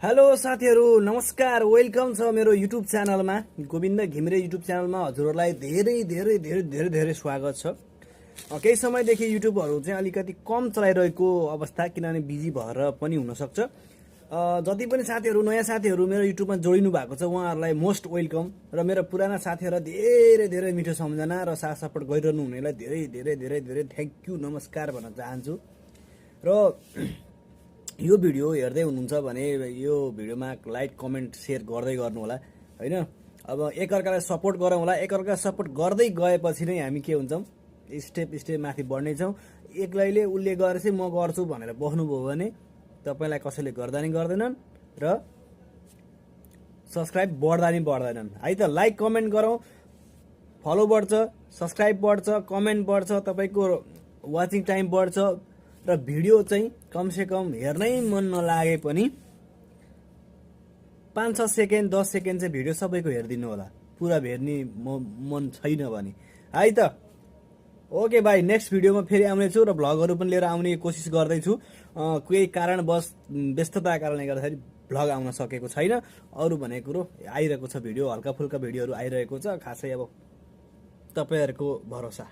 Hello साथीहरू नमस्कार welcome छ मेरो युट्युब च्यानलमा गोविन्द घिमिरे युट्युब च्यानलमा हजुरहरूलाई धेरै धेरै धेरै धेरै धेरै स्वागत छ। केही समयदेखि युट्युबहरू चाहिँ अलिकति कम चलाइरहेको अवस्था किनभने बिजी भएर पनि हुनसक्छ। जति पनि साथीहरू नयाँ साथीहरू मेरो युट्युबमा जोडिनु भएको छ उहाँहरूलाई मोस्ट वेलकम र मेरो पुराना साथीहरूलाई धेरै धेरै मिठो सम्झना र साथ सपोर्ट गरिरहनु हुनेलाई धेरै धेरै धेरै धेरै थ्याङ्क यू नमस्कार भन्न चाहन्छु। र यो भिडियो हेर्दै हुनुहुन्छ भने यो भिडियोमा लाइक कमेन्ट सेयर गर्दै गर्नु होला हैन। अब एकअर्कालाई सपोर्ट गरौँ होला। एकअर्कालाई सपोर्ट गर्दै गएपछि नै हामी के हुन्छौँ स्टेप माथि बढ्ने छौँ। एक्लैले उसले गरेर चाहिँ म गर्छु भनेर बस्नुभयो भने तपाईलाई कसैले गर्दा नि गर्दैनन् र सब्स्क्राइब बढ्दा नि बढ्दैनन् है त। लाइक कमेन्ट गरौँ, फलो बढ्छ, सब्स्क्राइब बढ्छ, कमेन्ट बढ्छ, तपाईको वाचिङ टाइम बढ्छ र भिडियो चाहिँ कमसे कम हेर्नै मन नलागे पनि 5-6 सेकेन्ड 10 सेकेन्ड चाहिँ भिडियो सबैको हेरिदिनु होला, पुरा हेर्ने मन छैन भने है त। ओके भाइ, नेक्स्ट भिडियोमा फेरि आउनेछु र भ्लगहरू पनि लिएर आउने कोसिस गर्दैछु। केही कारणवश व्यस्तताका कारणले गर्दाखेरि भ्लग आउन सकेको छैन। अरू भनेको कुरो आइरहेको छ, भिडियो हल्का फुल्का भिडियोहरू आइरहेको छ। खासै अब तपाईहरुको भरोसा।